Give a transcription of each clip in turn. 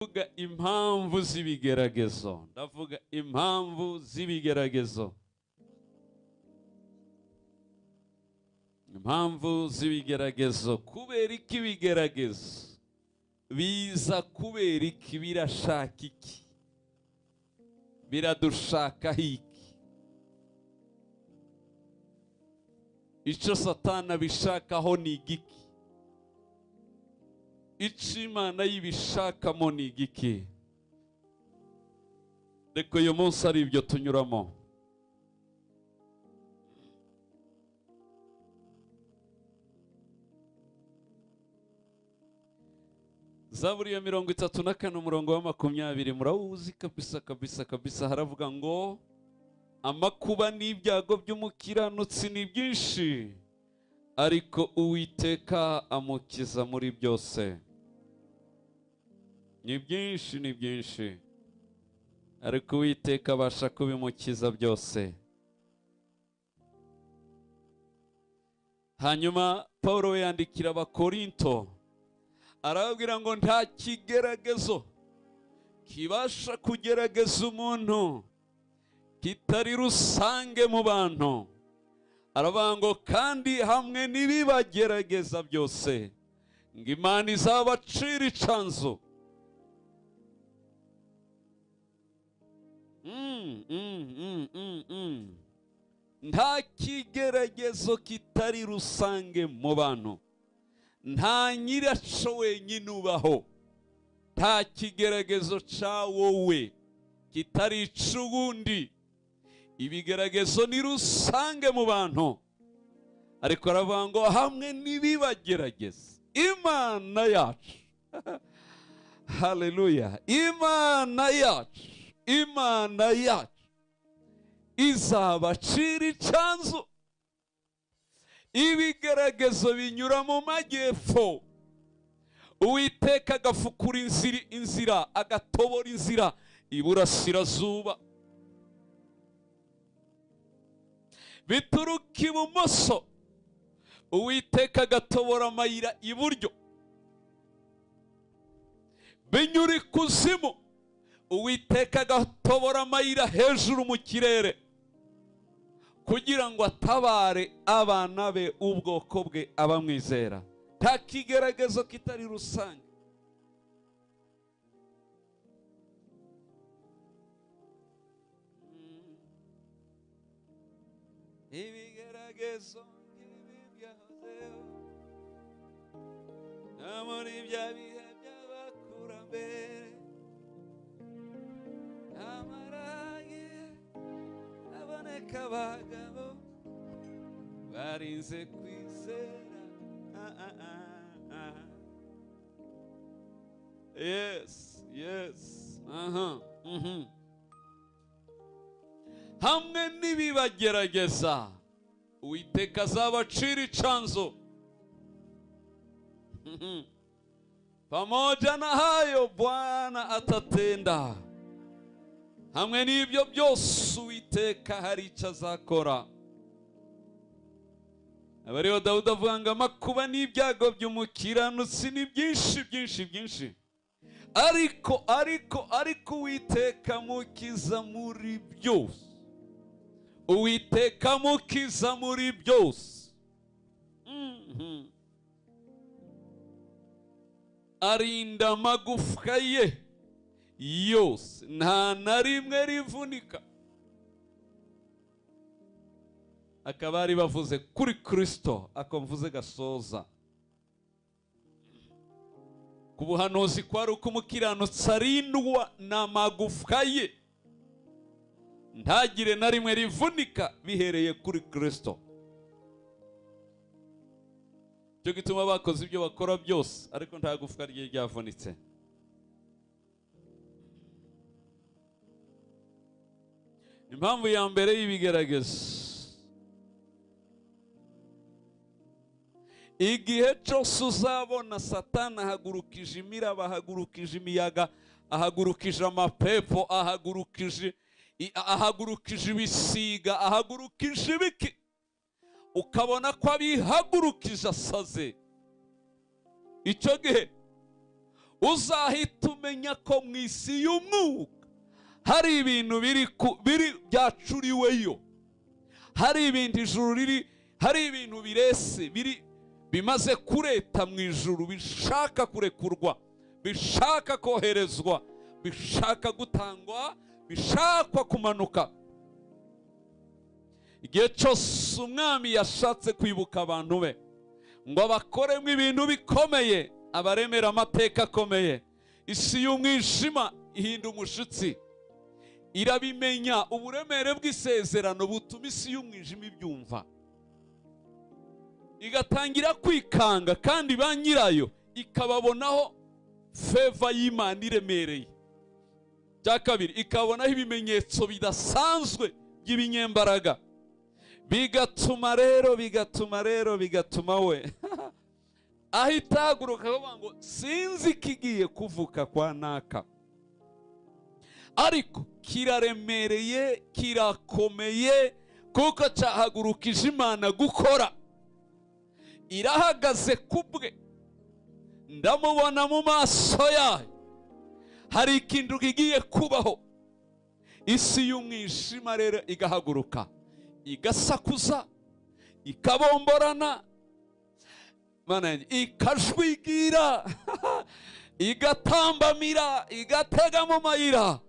Ndavuga impamvu z'ibigeragezo, ndavuga impamvu z'ibigeragezo, impamvu z'ibigeragezo. Kubera iki ibigeragezo biza? Kubera iki? Birashaka iki? Biradushakaho iki? Icyo Satani abishakaho ni igiki? Icyo Imana yibishakamo ni igiki? Reka uyu munsi ari ibyo tunyuramo. Zaburi ya 34 umurongo wa 20 murawuzi kabisa kabisa kabisa. Haravuga ngo amakuba n'ibyago by'umukiranutsi ni byinshi, ariko Uwiteka amukiza muri byose. Ni byinshi, ni byinshi, ariko Uwiteka abasha kubimukiza byose. Hanyuma Paulo yandikira Abakorinto arababwira ngo nta kigeragezo kibasha kugerageza umuntu kitari rusange mu bantu. Aravuga ngo kandi hamwe n'ibibagerageza byose, ngo Imana izabacira icanzu. Nta kigeragezo kitari rusange mu bantu, nta nyiraco wenyine ubaho, nta kigeragezo ca wowe kitari ic'uwundi. Ibigeragezo ni rusange mu bantu, ariko aravuga ngo hamwe n'ibibagerageza, Imana yacu, haleluya, Imana yacu, Imana yacu izabacira icanzu. Ibigeragezo binyura mu majyepfo, Uwiteka agafukura inzira, agatobora inzira iburasirazuba. Bituruka ibumoso, Uwiteka agatobora amayira iburyo. Binyura ikuzimu, Uwiteka agatobora amayira hejuru mu kirere, kugira ngo atabare abana be, ubwoko bwe, abamwizera. Nta kigeragezo kitari rusange. Ibigeragezo ngibi byahozeho no muri bya bihe by'abakurambere, amarage aboneka abagabo barinze kwizera. Yes, yes. Hamwe n'ibibagerageza, Uwiteka azabacira icanzu. Pamoja na hayo Bwana atatenda. Hamwe n'ibyo byose Uwiteka hari icyo azakora. Abariho Dawudi avuga ngo amakuba n'ibyago by'umukiranutsi ni byinshi byinshi byinshi, ariko ariko ariko Uwiteka amukiza muri byose. Uwiteka amukiza muri byose. Arinda amagufwa ye yose, nta na rimwe rivunika. Akaba ari bavuze kuri Kristo, ako mvuze gasoza. Ku buhanuzi kwari uko umukiranutsi arindwa n'amagufwa ye, ntagire na rimwe rivunika, bihereye kuri Kristo. Cyo gituma bakoze ibyo bakora byose, ariko nta gufwa rye ryavunitse. Impamvu ya mbere y'ibigeragezo, igihe cyose uzabona Satani ahagurukije imiraba, ahagurukije imiyaga, ahagurukije amapepo, ahagurukije ibisiga, ahagurukije ibiki, ukabona ko abihagurukije asaze, icyo gihe Uzahita umenya ko mu isi y'umwuka hari ibintu biri byacuriweyo, hari ibintu ijuru riri, hari ibintu birese biri bimaze kureta mu ijuru, bishaka kurekurwa, bishaka koherezwa, bishaka gutangwa, bishakwa kumanuka. Igihe cyose umwami yashatse kwibuka abantu be ngo abakoremo ibintu bikomeye, abaremera amateka akomeye, isi y'umwijima ihinda umushitsi, irabimenya. Uburemere bw'isezerano butuma isi y'umwijima ibyumva, igatangira kwikanga, kandi ba nyirayo ikababonaho favor y'Imana iremereye. Cya kabiri, ikabonaho ibimenyetso bidasanzwe by'ibinyembaraga, bigatuma rero bigatuma rero bigatuma we ahita ahaguruka akavuga ngo sinzi ikigiye kuvuka kwa naka, ariko kiraremereye, kirakomeye, kuko cyahagurukije Imana gukora. Irahagaze kubwe, ndamubona mu maso yayo, hari ikintu kigiye kubaho. Isi y'umwijima rero igahaguruka, igasakuza, ikabomborana, ikajwigira, igatambamira, igatega mu mayira,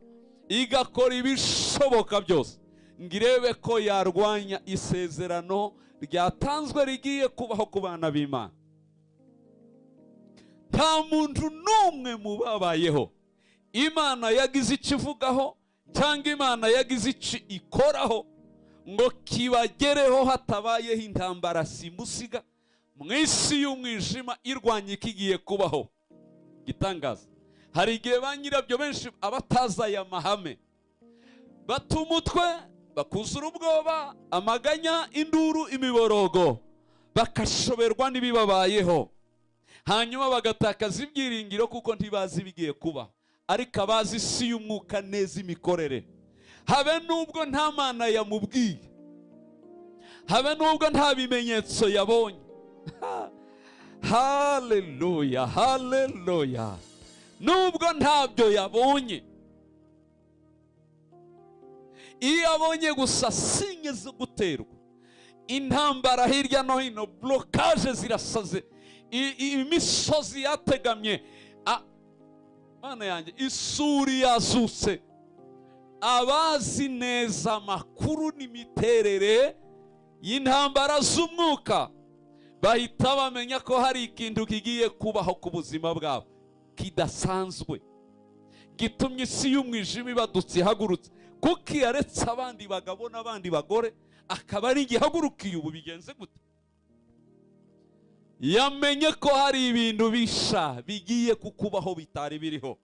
igakora ibishoboka byose ngo irebe ko yarwanya isezerano ryatanzwe rigiye kubaho ku bana b'Imana. Nta muntu n'umwe mu babayeho Imana yagize icyo ivugaho cyangwa Imana yagize icyo ikoraho ngo kibagereho hatabayeho intambara simusiga mu isi y'umwijima irwanya ikigiye kubaho. Gitangaza, hari igihe ba nyirabyo benshi abatazi aya mahame bata umutwe, bakuzura ubwoba, amaganya, induru, imiborogo, bakashoberwa n'ibibabayeho, hanyuma bagatakaza ibyiringiro kuko ntibazi ibigiye kuba. Ariko abazi isi y'umwuka neza imikorere, habe nubwo nta mana yamubwiye, habe nubwo nta bimenyetso yabonye, haleluya, haleluya, nubwo ntabyo yabonye, iyo abonye gusa signe zo guterwa, intambara hirya no hino, blocage zirasaze, imisozi yategamye, Mana yanjye, isuri yazutse, abazi neza amakuru n'imiterere y'intambara z'umwuka bahita bamenya ko hari ikintu kigiye kubaho ku buzima bwabo kidasanzwe, gitumye isi y'umwijima ibadutse ihagurutse, kuko yaretse abandi bagabo n'abandi bagore akaba ari igihagurukiye. Ubu bigenze gute? Yamenye ko hari ibintu bisha bigiye kukubaho bitari biriho,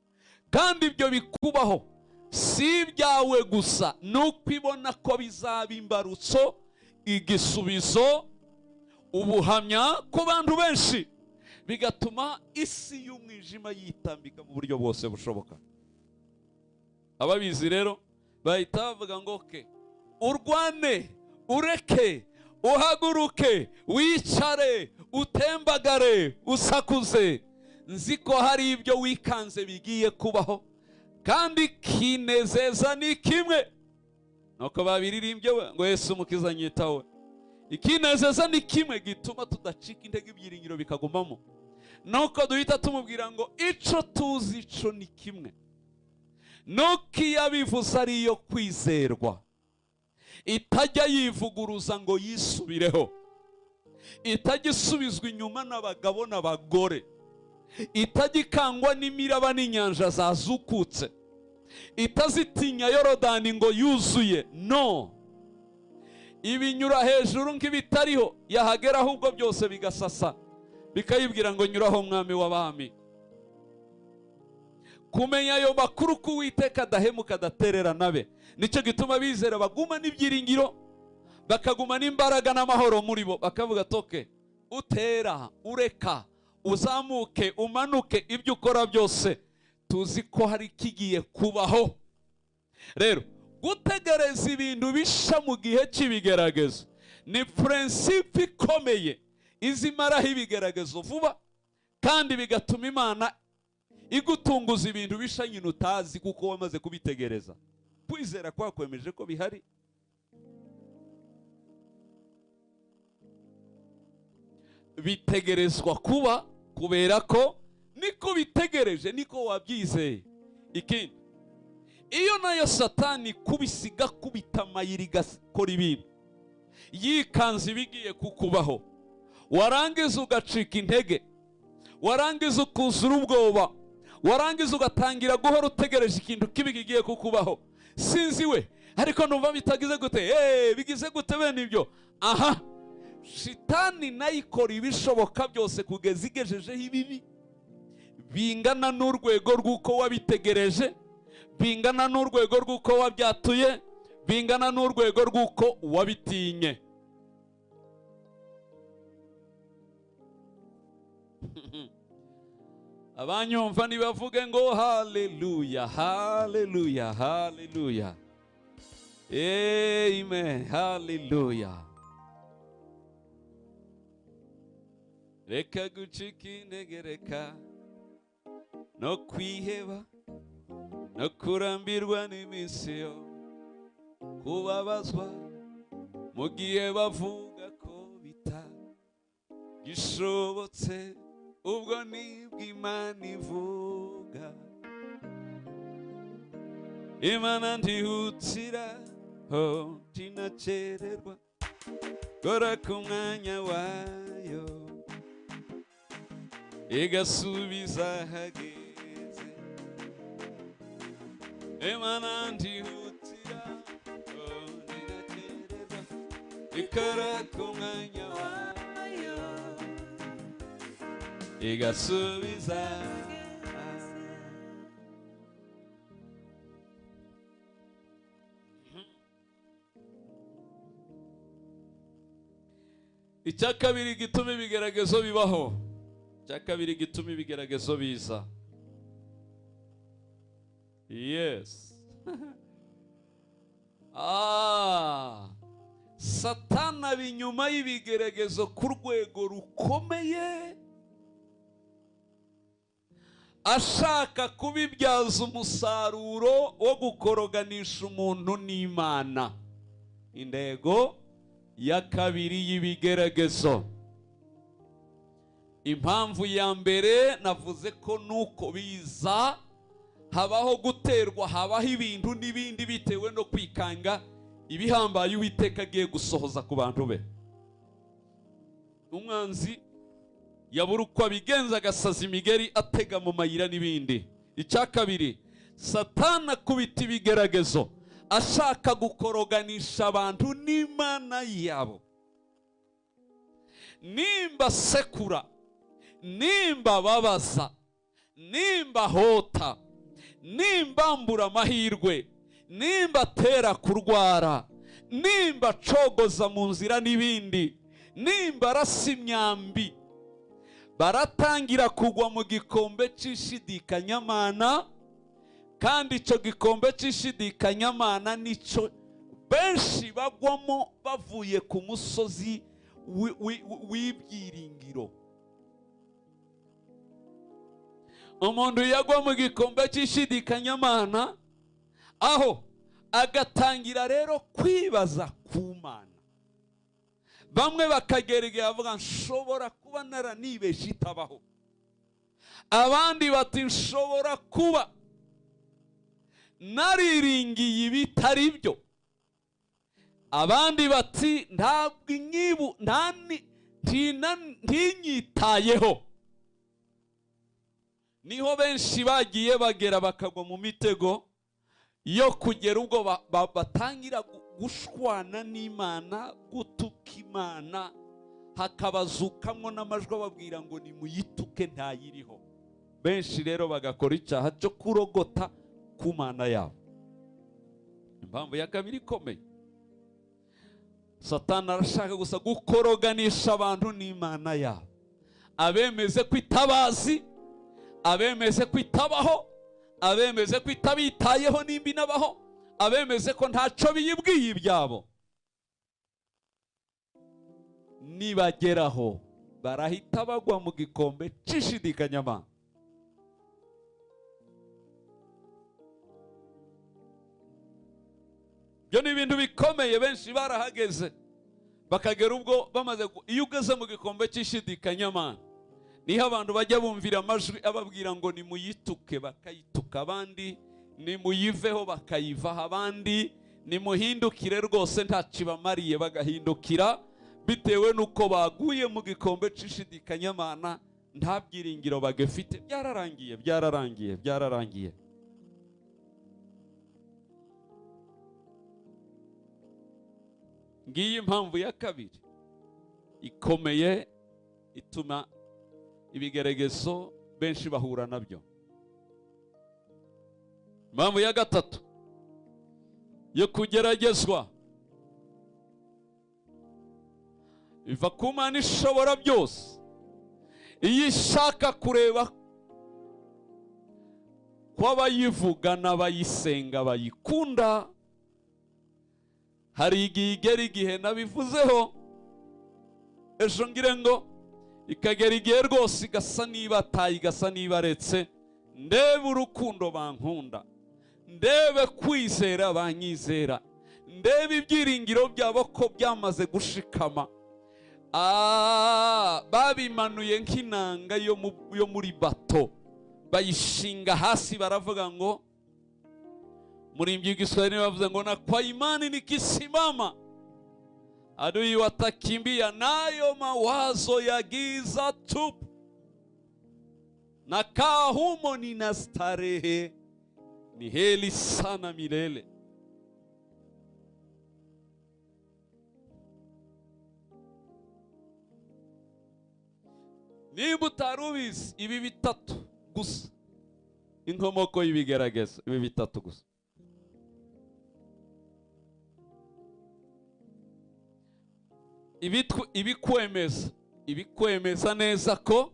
kandi ibyo bikubaho si ibyawe gusa, nuko ibona ko bizaba imbarutso, igisubizo, ubuhamya ku bantu benshi, bigatuma isi y'umwijima yitambika mu buryo bwose bushoboka. Ababizi rero bahita bavuga ngo ke urwane, ureke, uhaguruke, wicare, utembagare, usakuze, nzi ko hari ibyo wikanze bigiye kubaho, kandi kinezeza ni kimwe. Nuko babiririmbye we ngo Yesu umukiza nyitawe. Ikinezeza ni kimwe gituma tudacika intege, ibyiringiro bikagumamo. Nuko duhita tumubwira ngo ico tuzi ico ni kimwe, nuko iyo abivuze ari iyo kwizerwa, itajya yivuguruza ngo yisubireho, itajya isubizwa inyuma n'abagabo n'abagore, itajya ikangwa n'imiraba n'inyanja zazukutse, itazitinya Yorodani ngo yuzuye, no ibinyura hejuru nk'ibitariho, yahagera ahubwo byose bigasasa, bikayibwira ngo nyuraho mwami w'abami. Kumenya ayo makuru ko Uwiteka adahemuka adatererana be, nicyo gituma bizera baguma n'ibyiringiro, bakaguma n'imbaraga n'amahoro muri bo, bakavuga toke utera, ureka, uzamuke, umanuke, ibyo ukora byose tuzi ko hari kigiye kubaho. Rero gutegereza ibintu bisha mu gihe cy'ibigeragezo ni principe ikomeye izimaraho ibigeragezo vuba, kandi bigatuma Imana Igutunguza ibintu bisha nyine utazi kuko wamaze kubitegereza. Kwizera kwakwemeje ko bihari. Bitegerezwa kuba kubera ko niko bitegereje, niko wabyizeye. Ikindi, iyo nayo Satani kubisiga kubita amayiri igakora ibintu yikanze ibigiye kukubaho, warangiza ugacika intege, warangiza ukuzura ubwoba, warangiza ugatangira guhora utegereje ikintu kibi kigiye kukubaho. Sinzi we, ariko numva bitagize gute, bigize gute bene ibyo. Aha, Shitani nayo ikora ibishoboka byose kugeza igejejeho ibibi bingana n'urwego rw'uko wabitegereje, bingana n'urwego rw'uko wabyatuye, bingana n'urwego rw'uko wabitinye. Abanyumva nibavuge ngo haleluya, haleluya, haleluya, amen, haleluya. Reka gucika intege, reka no kwiheba no kurambirwa n'iminsi yo kubabazwa, mu gihe bavuga ko bitagishobotse, ubwo nibwo Imana ivuga. Imana ntihutira, ho ntinacererwa, kora ku mwanya wayo igasubiza ahageze. Imana ntihutira, ho ntinacererwa, ikora ku mwanya wayo igasubiza. Icya kabiri gituma ibigeragezo bibaho, icya kabiri gituma ibigeragezo biza. Yes. Satani aba inyuma y'ibigeragezo ku rwego rukomeye, ashaka kubibyaza umusaruro wo gukoroganisha umuntu n'Imana. Intego ya kabiri y'ibigeragezo. Impamvu ya mbere navuze ko nuko biza habaho guterwa, habaho ibintu n'ibindi bitewe no kwikanga ibihambaye Uwiteka agiye gusohoza ku bantu be. Umwanzi yabura uko abigenza agasaza imigeri atega mu mayira n'ibindi. Icya kabiri, Satani akubita ibigeragezo ashaka gukoroganisha abantu n'Imana yabo. Nimba sekura, nimba babaza, nimba hota, nimba mbura amahirwe, nimba tera kurwara, nimba cogoza mu nzira n'ibindi, nimba arasa imyambi, baratangira kugwa mu gikombe c'ishidikanyamana. Kandi icyo gikombe c'ishidikanyamana nico benshi bagwamo bavuye ku musozi w'ibyiringiro. Umuntu yagwa mu gikombe c'ishidikanyamana, aho agatangira rero kwibaza ku Mana. Bamwe bakagera igihe bavuga nshobora kuba naranibeshe itabaho, abandi bati nshobora kuba nariringiye ibitari byo, abandi bati ntabwo inyibu ntinyitayeho. Niho benshi bagiye bagera bakagwa mu mitego yo kugera ubwo batangira gushwana n'Imana, gutuka Imana, hakabazukamwo n'amajwi ababwira ngo nimuyituke ntayiriho. Benshi rero bagakora icyaha cyo kurogota ku Mana yabo. Impamvu ya kabiri ikomeye, Satani arashaka gusa gukoroganisha abantu n'Imana yabo, abemeze ko itabazi, abemeze ko itabaho, abemeze ko itabitayeho nimba inabaho, abemeze ko ntaco biyibwiye ibyabo. Nibageraho barahita bagwa mu gikombe c'ishidikanyamana. Ibyo ni ibintu bikomeye, benshi barahageze bakagera ubwo bamaze. Iyo ugeze mu gikombe cy'ishidikanyamana, niho abantu bajya bumvira amajwi ababwira ngo nimuyituke, bakayituka, abandi nimuyiveho, bakayivaho, abandi nimuhindukire rwose ntacibamariye, bagahindukira bitewe n'uko baguye mu gikombe cy'ishidikanyamana, nta byiringiro bagifite. Byararangiye, byararangiye, byararangiye. Ngiyi impamvu ya kabiri ikomeye ituma ibigeragezo benshi bahura nabyo. Impamvu ya gatatu yo kugeragezwa iva ku Mana ishobora byose, iyo ishaka kureba ko abayivuga n'abayisenga bayikunda. Hari igihe igera igihe nabivuzeho ejo, ngire ngo ikagera igihe rwose igasa niba ataye, igasa niba aretse. Ndebe urukundo bankunda, ndebe kwizera banyizera, ndebe ibyiringiro byabo ko byamaze gushikama. Babimanuye nk'inanga yo muri bato, bayishinga hasi, baravuga ngo muri Kiswahili bavuze ngo na kwa imani nikisimama adui watakimbia, nayo mawazo ya giza tupu, na kaa humo nina starehe, ni heri sana milele. Niba utarubizi ibi bitatu gusa, inkomoko y'ibigerageza, ibi bitatu gusa. Ibikwemeza neza ko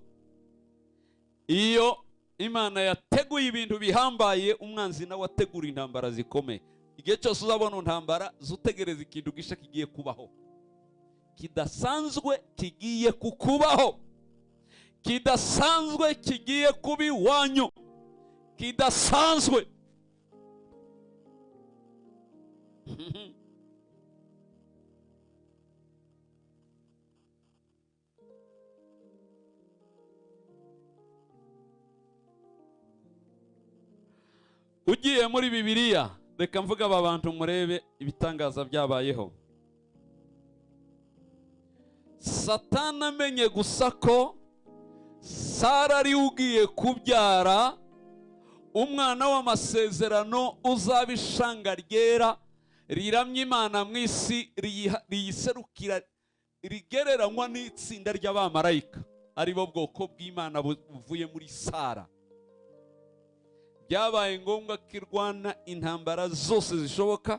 iyo Imana yateguye ibintu bihambaye, umwanzi nawe ategura intambara zikomeye. Igihe cyose uzabona intambara, zutegereza ikintu gisha kigiye kubaho, kidasanzwe kigiye kukubaho, kidasanzwe kigiye kuba iwanyu, kidasanzwe. Ugiye muri Bibiliya, reka mvuga aba bantu murebe ibitangaza byabayeho. Satani amenye gusa ko Sara ari ugiye kubyara umwana w'amasezerano uzaba ishanga ryera riramye Imana mu isi, riyiserukira, rigereranywa n'itsinda ry'abamarayika, aribo bwoko bw'Imana buvuye muri Sara. Byabaye ngombwa ko irwana intambara zose zishoboka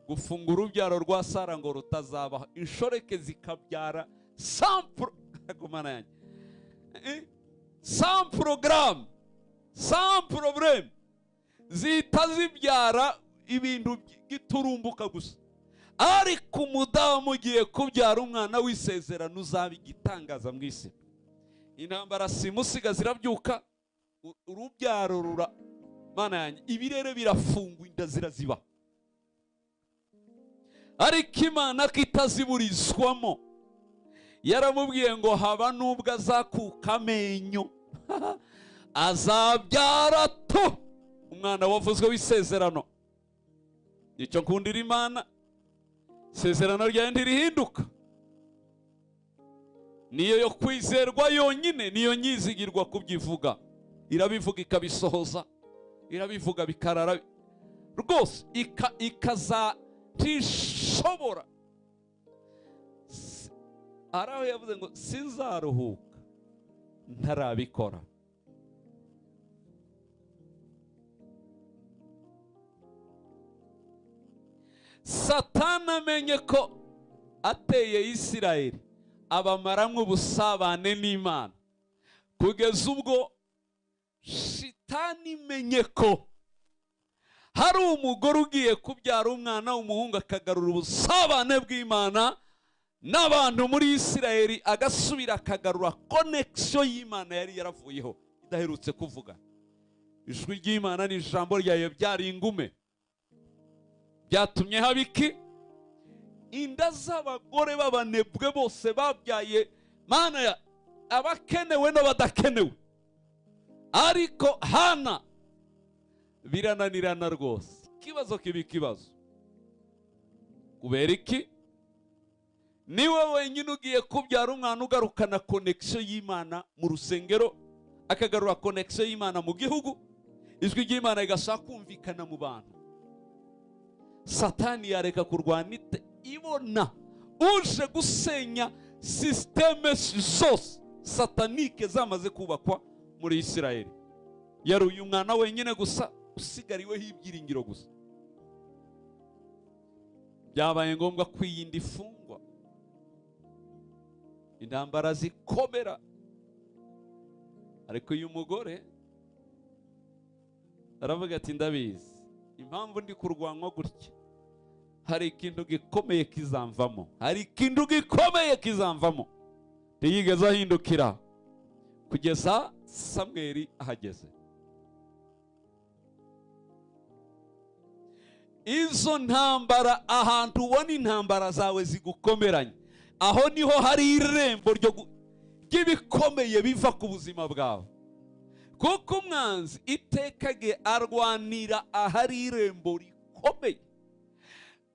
gufunga urubyaro rwa Sara ngo rutazabaho, inshoreke zikabyara sans programme, sans problème, zihita zibyara ibintu giturumbuka gusa. Ariko umudamu ugiye kubyara umwana w'isezerano uzaba igitangaza mu isi, intambara simusiga zirabyuka, urubyaro rura, Mana yanjye, ibirere birafungwa, inda ziraziba. Ariko Imana ko itaziburizwamo, yaramubwiye ngo haba nubwo azakuka amenyo azabyara tu umwana wavuzwe w'isezerano. Icyo nkundira Imana, isezerano ryayo ntirihinduka, niyo yo kwizerwa yonyine, niyo nyizigirwa kubyivuga, irabivuga ikabisohoza, irabivuga bikarara rwose, ikaza ntishobora. Araho yavuze ngo sinzaruhuka ntarabikora. Satani amenye ko ateye Isirayeli abamaramwe ubusabane n'Imana, kugeza ubwo shitani imenye ko hari umugore ugiye kubyara umwana w'umuhungu akagarura ubusabane bw'Imana n'abantu muri Isirayeli, agasubira akagarura connection y'Imana yari yaravuyeho idaherutse kuvuga. Ijwi ry'Imana n'ijambo ryayo byari ingume, Byatumye haba iki? Inda z'abagore b'abanebwe bose babyaye Mana ya abakenewe n'abadakenewe. Ariko Hana birananirana rwose. Ikibazo kiba ikibazo. Kubera iki? Niwe wenyine ugiye kubyara umwana ugarukana connection y'Imana mu rusengero, akagarura connection y'Imana mu gihugu, ijwi ry'Imana rigashaka kumvikana mu bantu. Satani yareka kurwana ite ibona uje gusenya systeme zose satanike zamaze kubakwa muri Isirayeli. Yari uyu mwana wenyine gusa usigariweho ibyiringiro gusa. Byabaye ngombwa kwiyinda ifungwa, intambara zikomera. Ariko uyu mugore aravuga ati ndabizi impamvu ndi kurwanwa gutya, hari ikintu gikomeye kizamvamo, hari ikintu gikomeye kizamvamo. Ntiyigeze ahindukira kugeza Samweli ahageze. Izo ntambara, ahantu ubona intambara zawe zigukomeranye, aho niho hari irembo ry'ibikomeye biva ku buzima bwawe. Kuko umwanzi itekage arwanira ahari irembo rikomeye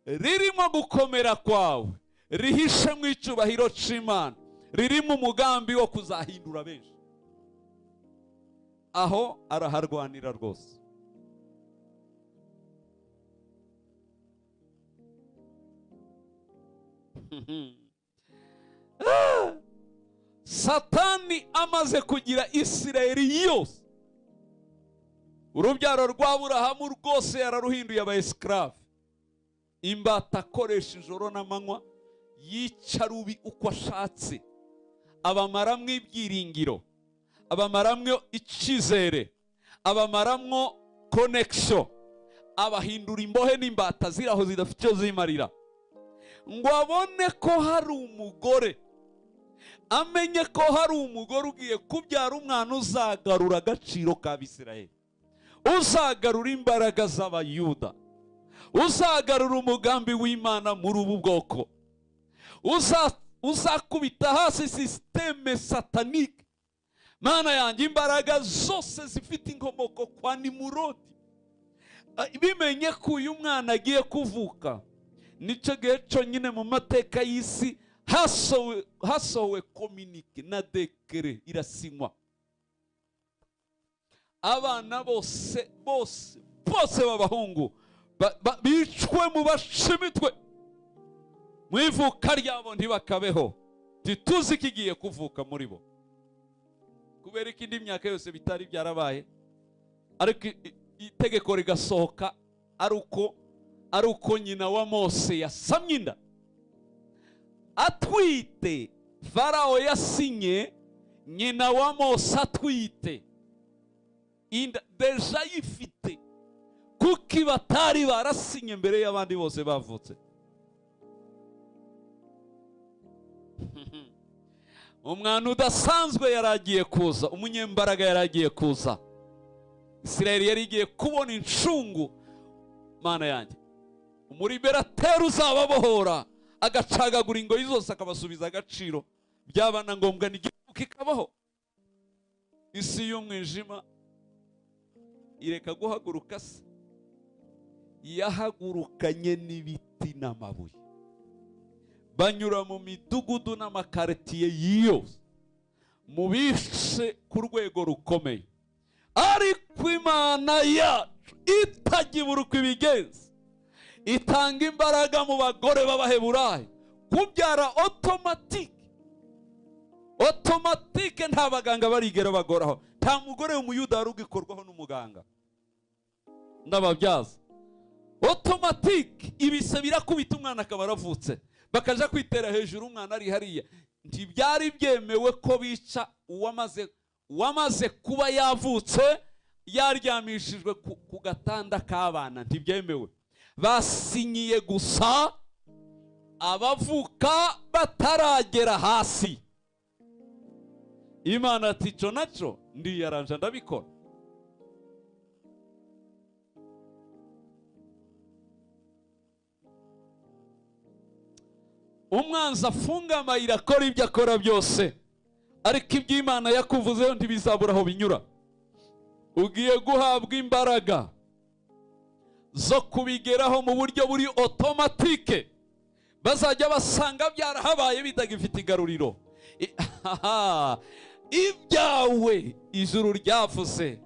ririmo gukomera kwawe, rihishe mu icyubahiro c'Imana, ririmo umugambi wo kuzahindura benshi. Aho araharwanira rwose. Satani amaze kugira Isirayeli yose, urubyaro rwa Aburahamu rwose yararuhinduye aba esclave, imbata akoresha ijoro n'amanywa, yica rubi uko ashatse, abamaramwo ibyiringiro, abamaramwo icyizere, abamaramwo connection, abahindura imbohe n'imbata ziraho zidafite icyo zimarira. Ngo abone ko hari umugore, amenye ko hari umugore ugiye kubyara umwana uzagarura agaciro k'Abisirayeli, uzagarura imbaraga z'Abayuda, uzagarura umugambi w'Imana muri ubu bwoko, uzakubita hasi systeme satanike. Mana yanjye, imbaraga zose zifite inkomoko kwa Nimurodi, bimenye ko uyu mwana agiye kuvuka. Nicyo gihe cyonyine mu mateka y'isi hasohowe communique na dekere irasinywa, abana bose bose bose b'abahungu bicwe mu bashimitwe, mu ivuka ryabo ntibakabeho, ntituzi ikigiye kuvuka muri bo. Kubera ko indi myaka yose bitari byarabaye, ariko itegeko rigasohoka ari uko nyina wa Mose yasamye inda atwite. Farao yasinye nyina wa Mose atwite inda deja yifite, kuko batari barasinye mbere y'abandi bose bavutse. Umwana udasanzwe yaragiye kuza, umunyembaraga yaragiye kuza. Isirayeli yari igiye kubona incungu. Mana yanjye, umuriberateri uzababohora, agacagagura ingoyi zose akabasubiza agaciro, byaba na ngombwa n'igihugu kikabaho. Isi y'umwijima ireka guhaguruka se, yahagurukanye n'ibiti n'amabuye, banyura mu midugudu n'amakaritiye yose, mu bishe ku rwego rukomeye. Ariko Imana yacu itagibura uko ibigenza, itanga imbaraga mu bagore b'Abaheburayo kubyara automatique. Automatique, nta baganga barigera bagoraho, nta mugore w'umuyuda wari ugikorwaho n'umuganga ndababyaza. Automatique, ibise birakubita umwana akaba aravutse, bakaja kwitera hejuru umwana ari hariya. Ntibyari byemewe ko bica uwamaze kuba yavutse yaryamishijwe ku gatanda k'abana, ntibyemewe. Basinyiye gusa abavuka bataragera hasi. Imana ati ico naco ndiyaranja ndabikora. Umwanzi afunga amayira, akora ibyo akora byose, ariko iby'Imana yakuvuzeho ntibizabura aho binyura. Ugiye guhabwa imbaraga zo kubigeraho mu buryo buri automatique, bazajya basanga byarahabaye bitagifite igaruriro. Ibyawe ijuru ryavuze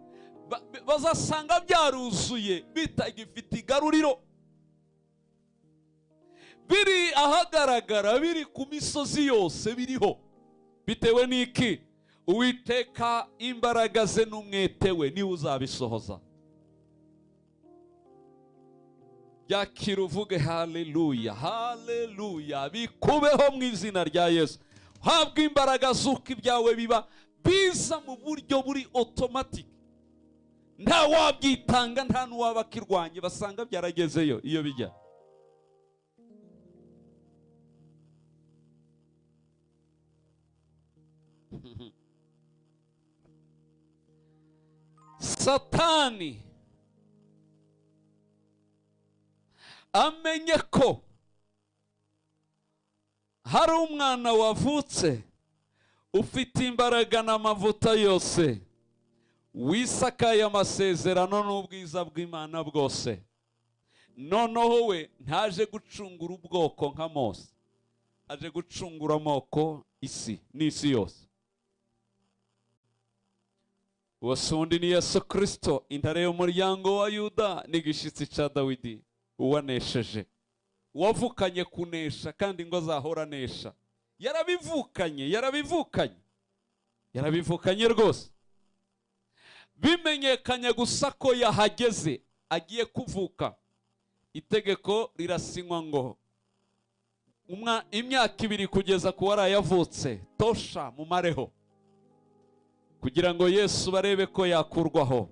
bazasanga byaruzuye bitagifite igaruriro, biri ahagaragara, biri ku misozi yose biriho. Bitewe n'iki? Uwiteka imbaraga ze n'umwete we niwe uzabisohoza. Byakira uvuge haleluya, haleluya, bikubeho mu izina rya Yesu. Habwa imbaraga z'uko ibyawe biba biza mu buryo buri automatic, nta wabyitanga, nta n'uwaba akirwanye, basanga byaragezeyo iyo bijya. Satani amenye ko hari umwana wavutse ufite imbaraga n'amavuta yose, wisakaye amasezerano n'ubwiza bw'Imana bwose. Noneho we ntaje gucungura ubwoko nka Mose, aje gucungura amoko, isi n'isi yose. Uwo undi ni Yesu Kristo, intare y'umuryango wa Yuda n'igishitsi cya Dawidi, uwanesheje, wavukanye kunesha kandi ngo azahora anesha. Yarabivukanye, yarabivukanye, yarabivukanye rwose. Bimenyekanye gusa ko yahageze agiye kuvuka, itegeko rirasinywa ngo imyaka 2 kugeza ku warayavutse tosha mumareho, kugira ngo Yesu barebe ko yakurwaho.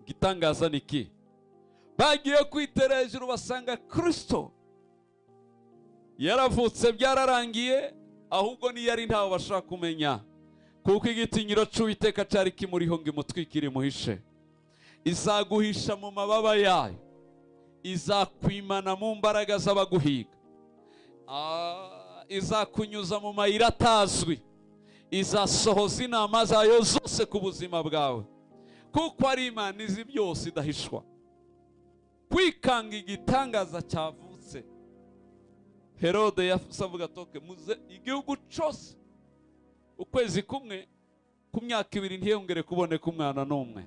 Igitangaza niki? Bagiye kwitera hejuru basanga Kristo yaravutse, byararangiye, ahubwo niyari ntawe bashaka kumenya, kuko igitinyiro cy'Uwiteka cyari kimuriho ngo imutwikire imuhishe. Izaguhisha mu mababa yayo, izakwimana mu mbaraga z'abaguhiga, izakunyuza mu mayira atazwi, izasohoza inama zayo zose ku buzima bwawe, kuko ari Imana izi byose idahishwa. Kwikanga igitangaza cyavutse, Herode yasavuga toke muze igihugu cyose ukwezi kumwe ku myaka 2 ntiyongere kuboneka umwana n'umwe.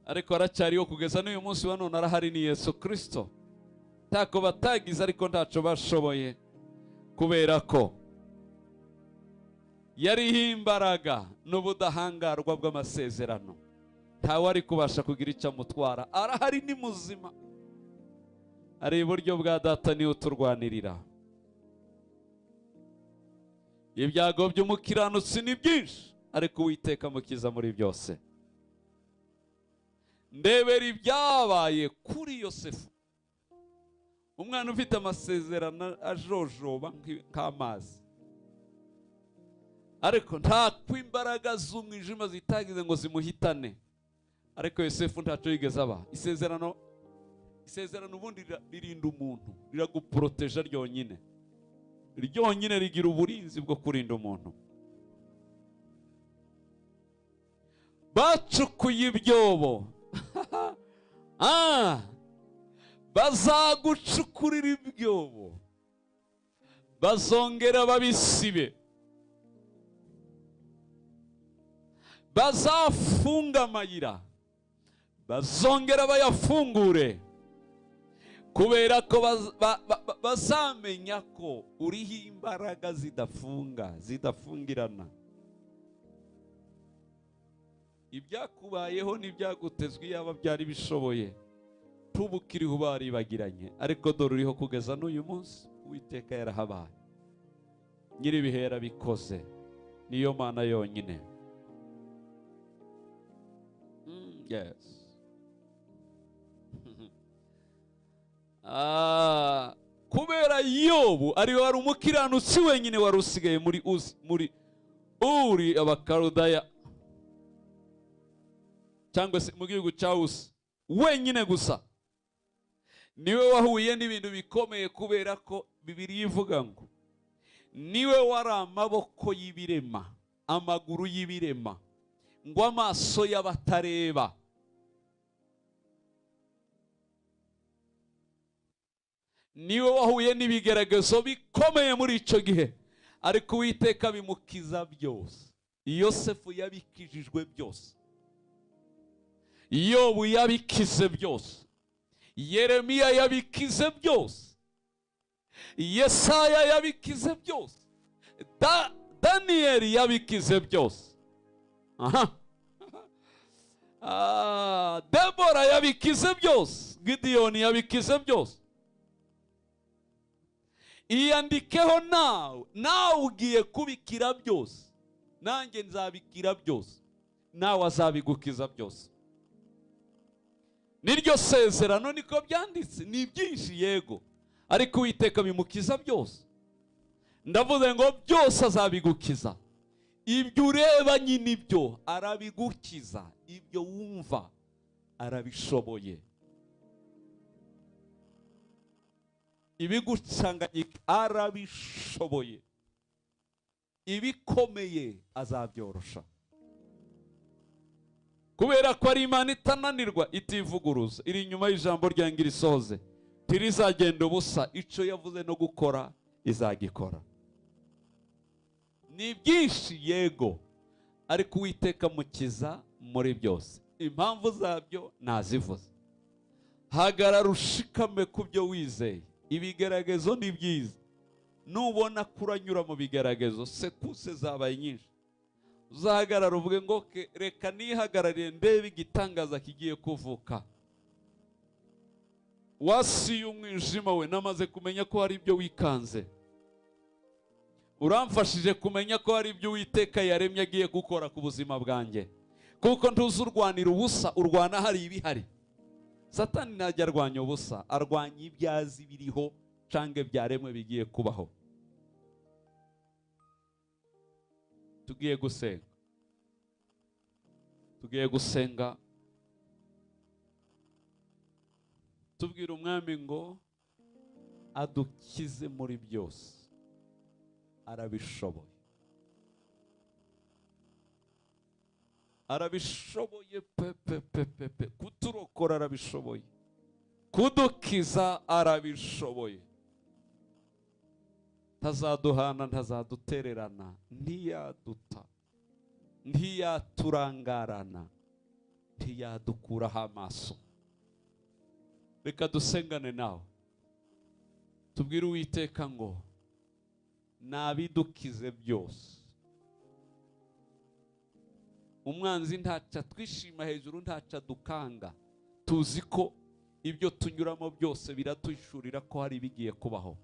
Ariko aracyariho kugeza n'uyu munsi wa none, arahari, ni Yesu Kristo. Ntako batagize ariko ntaco bashoboye, kubera ko yariho imbaraga n'ubudahangarwa bw'amasezerano. Ntawe ari kubasha kugira icyo amutwara. Arahari, ni muzima, ari iburyo bwa Data, niwe uturwanirira. Ibyago by'umukiranutsi ni byinshi, ariko Uwiteka amukiza muri byose. Ndebera ibyabaye kuri Yosefu, umwana ufite amasezerano ajojoba nk'amazi, ariko nta kwimbaraga z'umwijima zitagize ngo zimuhitane. Ariko Yosefu ntacyo yigeze aba. Isezerano ubundi ririnda umuntu, riraguproteja ryonyine, ryonyine rigira uburinzi bwo kurinda umuntu. Bacukuye ibyobo, bazagucukurira ibyobo, bazongera babisibe, bazafunga amayira, bazongera bayafungure, kubera ko bazamenya ko uriho imbaraga zidafunga, zidafungirana. Ibyakubayeho n'ibyagutezwe yaba byari bishoboye, tubukiriho baribagiranye, ariko dore uriho kugeza n'uyu munsi. Uwiteka yarahabaye, nyiribihe yarabikoze, niyo Mana yonyine. Yes. Kubera Yobu ari wari umukiranutsi wenyine wari usigaye muri Uri abakarudaya, cyangwa se mu gihugu cya Usi wenyine gusa. Niwe wahuye n'ibintu bikomeye, kubera ko Bibiliya ivuga ngo niwe wari amaboko y'ibirema, amaguru y'ibirema, ngo amaso y'abatareba. Niwe wahuye n'ibigeragezo bikomeye muri icyo gihe, ariko Uwiteka bimukiza byose. Yosefu yabikijijwe byose, Yobu yabikize byose, Yeremiya yabikize byose, Yesaya yabikize byose, Daniyeli yabikize byose, aha, Debora yabikize byose, Gidiyoni yabikize byose. Iyandikeho nawe, nawe ugiye kubikira byose, nanjye nzabikira byose, nawe azabigukiza byose. Niryo sezerano, niko byanditse. Ni byinshi yego, ariko Uwiteka bimukiza byose. Ndavuze ngo byose azabigukiza. Ibyo ureba nyine ibyo arabigukiza, ibyo wumva arabishoboye, ibigucanganyika arabishoboye, ibikomeye azabyorosha. Kubera ko ari Imana itananirwa, itivuguruza, iri inyuma y'ijambo ryanjye irisohoze, tirizagenda ubusa, icyo yavuze no gukora izagikora. Ni byinshi yego, ariko Uwiteka mukiza muri byose. Impamvu zabyo nazivuze. Hagarara ushikame ku byo wizeye. Ibigeragezo ni byiza, nubona kuranyura mu bigeragezo, sekuse zabaye nyinshi, uzahagarara uvuge ngo reka nihagarariye ndebe igitangaza kigiye kuvuka. Wasiye umwijima we, namaze kumenya ko hari ibyo wikanze. Uramfashije kumenya ko hari ibyo Uwiteka yaremye agiye gukora ku buzima bwanjye, kuko ntuzi urwanira ubusa, urwana hari ibihari. Satani ntajya arwanya ubusa, arwanya ibyazi biriho cange byaremwe bigiye kubaho. Tugiye gusenga, tugiye gusenga tubwira umwami ngo adukize muri byose, arabishoboye, arabishoboye pe pe pe pe pe, kuturokora arabishoboye, kudukiza arabishoboye. Ntazaduhana, ntazadutererana, ntiyaduta, ntiyaturangarana, ntiyadukuraho amaso. Reka dusengane nawe, tubwire Uwiteka ngo nabidukize byose. Umwanzi ntaca twishima hejuru, ntaca dukanga. Tuzi ko ibyo tunyuramo byose biratushurira ko hari bigiye kubaho.